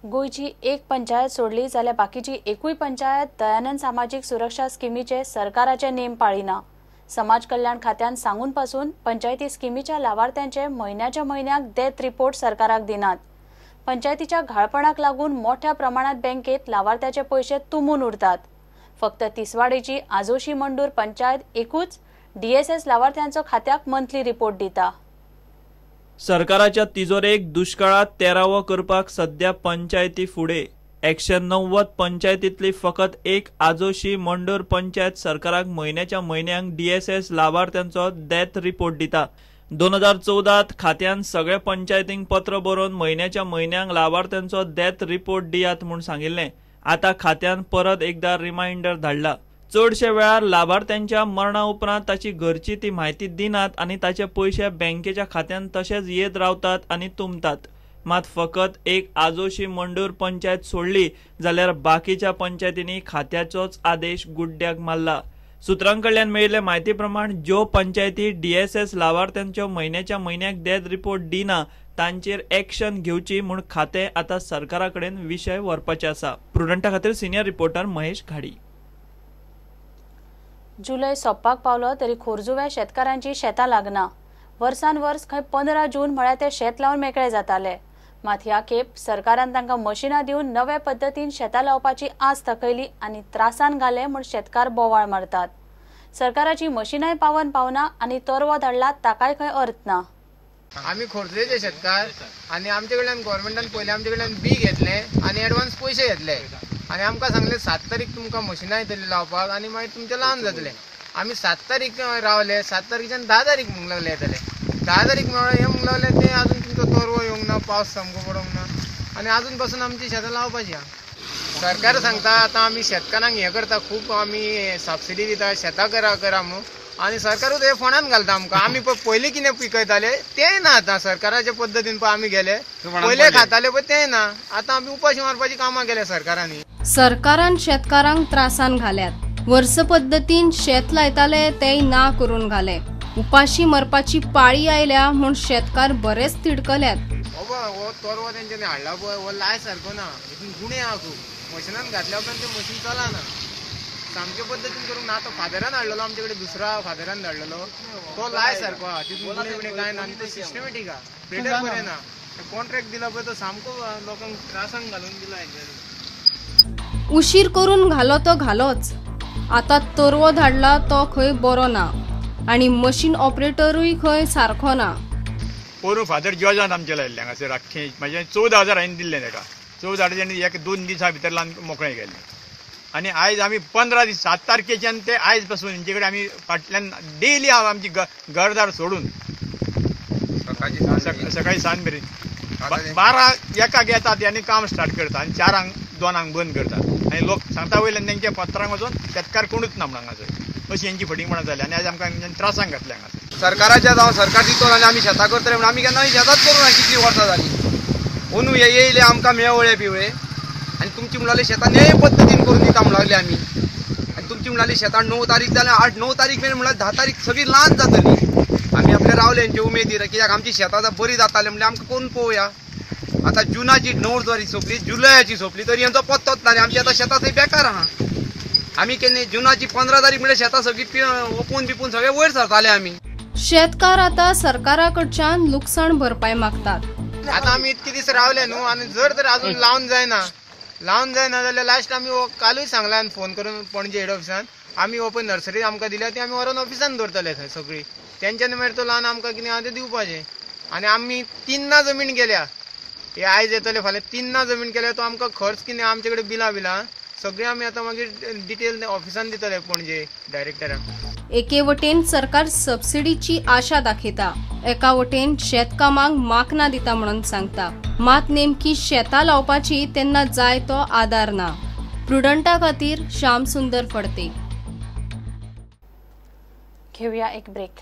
गोंयची एक पंचायत सोडली जाल्यार बाकीची एकूय पंचायत दयानंद सामाजीक सुरक्षा स्किमीचे सरकाराचे नेम पाळिना। समाज कल्याण खात्यान सांगून पासून पंचायती स्किमीच्या लावार्थ्यांचे म्हयन्याच्या म्हयन्याक डेथ रिपोर्ट सरकाराक दिनात। पंचायतीच्या घाळपणाक लागून मोठ्या प्रमाणात बँकेत लावार्थ्याचे पैसे तुंबून उरतात। फक्त तिसवाडीची आजोशी मंडूर पंचायत एकूच डीएसएस लावार्थ्यांचो खात्याक मंथली रिपोर्ट दिता। सरकाराच्या तिजोरेक दुष्काळात तेरावो करपाक सध्या पंचायती फुडें 190 पंचायतींतली फकत एक आजोशी मंडूर पंचायत सरकाराक म्हयन्याच्या म्हयन्याक डीएसएस लावार्थ्यांचो डेथ रिपोर्ट दिता। 2014 खात्यान सगळ्या पंचायतींक पत्र बरोवन म्हयन्याच्या म्हयन्याक लावार्थ्यांचो डेथ रिपोर्ट दियात म्हूण सांगिल्लें। आतां खात्यान परत एकदा रिमायंडर धाडला। चडशे वेळार लाभार्थ्यांच्या मरणा उपरांत ताची घरची ती म्हायती दिनात आनी ताचे पयशे बँकेच्या खात्यान तशेच येत रावतात आनी तुंबतात। मात फकत एक आजोशी मंडूर पंचायत सोडली जाल्यार बाकीच्या पंचायतींनी खात्याचोच आदेश गुड्ड्याक मारला। सूत्रां कडल्यान मेळिल्ले म्हायती प्रमाण ज्यो पंचायती डीएसएस लावार्थ्यांच्यो म्हयन्याच्या म्हयन्याक डेथ रिपोर्ट दिना तांचेर एक्शन घेवची म्हूण खातें आतां सरकारा कडेन विशय व्हरपाचें आसा। प्रुडंटा खातीर सिनियर रिपोर्टर महेश घाडी। जुलय सोंपपाक पावलो तरी खोर्जुव्या शेतकारांची शेतां लागना। वर्सान वर्स खंय 15 जून म्हळ्यार ते शेत लावन मेकळे जाताले। मात ह्या खेप सरकारान तांकां मशिनां दिवन नव्या पद्दतीन शेतां लावपाची आस दाखयली आनी त्रासान घाले म्हूण शेतकार बोवाळ मारतात। सरकाराची मशिनांय पावन पावना आनी तरवो धाडला ताकाय खंय अर्थ ना। आमी खोर्जुवेचे शेतकार आनी आमचे कडल्यान गव्हर्मेंटान पयलीं आमचे कडल्यान बी घेतले आनी एडवान्स पयशे घेतले आनी आमकां सांगलें 7 तारीख तुमकां मशिनां येतली लावपाक आनी मागीर तुमचें लावन जातलें। आमी 7 तारीख रावले, 7 तारखेच्यान 10 तारीख म्हणूंक लागले येतले, 10 तारीख मेळ्ळो हें म्हणूंक लागले ते अजून तुमचो तरवो येवंक ना, पावस सामको पडोंक ना आनी अजून पासून आमची शेतां लावपाची आहा। सरकार सांगता आतां आमी शेतकारांक हें करता, खूब आमी सबसिडी दिता, शेतां करा करा म्हणून, आनी सरकारूच हे फोंडान घालता आमकां। आमी पळय पयलीं कितें पिकयताले तेंय ना आतां सरकाराच्या पद्दतीन पळय आमी गेले, पयले खाताले पळय तेंय ना, आतां आमी उपाशी मारपाची कामां केल्या सरकारांनी। सरकारान शेतकारांक त्रासान घाल्यात। वर्स पद्दतीन शेत लायताले तेय ना करून घाले। उपाशी मरपाची पाळी आयल्या म्हूण शेतकार बरेच तिडकल्यात। हो तरवो तेंच्यांनी हाडला पळय हो लाय सारको ना, हितून गुणे आहा खूब, मशिनान घातल्या उपरांत तें मशीन चलना सामके पद्दतीन करूंक ना। तो फादरान हाडलेलो आमचे कडेन, दुसरा फादरान धाडलेलो तो लाय सारको आहा, तितून गुणे बिणे कांय ना आनी तो सिस्टमॅटीक आहा, प्लेटर बरें ना। कॉन्ट्रॅक्ट दिला पळय तो सामको लोकांक त्रासान घालून दिला हेंच्यांनी। उशीर करून घालो तो घालोच, आतां तरवो धाडला तो खंय बरो ना आनी मशीन ऑपरेटरूय खंय सारको ना। पोरूं फादर जॉर्जान आमचे लायिल्लें हांगासर आख्खें म्हणजे 14,000 हांवें दिल्लें ताका, 14,000 एक 2 दिसां भितर लावन मोकळें केल्लें आनी आयज आमी 15 दीस 7 तारखेच्यान ते आयज पासून हेंचे कडेन आमी फाटल्यान डेली आमची घरदार सोडून सकाळी 7 मेरेन 12 एकाक येतात आनी काम स्टार्ट करता आनी 4 2 बंद करतात आनी लोक सांगता वयल्यान तेंच्या पत्रांक वचून शेतकार कोणूच ना म्हणून हांगासर अशी हेंची फटींगपणां जाली आनी आयज आमकां त्रासांक घातले हांगासर। सरकाराच्या जावं सरकार दितो आनी आमी शेतां करतले म्हणून आमी केन्ना शेतांच करूं ना, कितलीं वर्सां जालीं अंदू हे येयले आमकां मेवळे पिवळे आनी तुमची म्हणाले शेतां नेय पद्दतीन करून दिता म्हणून लागले आमी, आनी तुमची म्हणाली शेतां 9 तारीख जाल्यार 8-9 तारीख मेरेन म्हणल्यार 10 तारीख सगळी ल्हान जातली। आमी आपल्या रावले हेंचे उमेदीर कित्याक आमची शेतां आतां बरी जाताली म्हणल्यार आमकां करून पळोवया। आतां जुनाची 9 तारीख सोंपली, जुलयाची सोंपली तरी हेंचो पत्तोच ना आनी आमची आतां शेतां थंय बेकार आहा। आमी केन्ना जुनाची 15 तारीख म्हणल्यार शेतां सगळीं ओपून बिपून सगळें वयर सरताले आमी। शेतकार आतां सरकारा कडच्यान लुकसाण भरपाय मागतात। आतां आमी इतके दीस रावले न्हू आनी जर तर अजून लावन जायना, लावन जायना जाल्यार लास्ट आमी कालूय सांगला फोन करून पणजे हेड ऑफिसान, आमी हो पळय नर्सरी आमकां दिल्या ती आमी व्हरोन ऑफिसान दवरतले थंय सगळी, तेंच्यांनी मागीर तो लावन आमकां कितें आहा तें दिवपाचें। आनी आमी 3 जमीन केल्या, हे आयज येतले फाल्यां 3 जमीन केल्या, तो आमकां खर्च कितें आमचे कडेन बिलां बिलां सगळें आमी आतां मागीर डिटेल ऑफिसान दितले पणजे डायरेक्टराक। एके वटेन सरकार सबसिडीची आशा दाखयता, एका वटेन शेतकामाक माकना दिता म्हणून सांगता, मात नेमकी शेतां लावपाची तेन्ना जाय तो आदार ना। प्रुडंटा खातीर श्याम सुंदर फडते। घेऊया एक ब्रेक।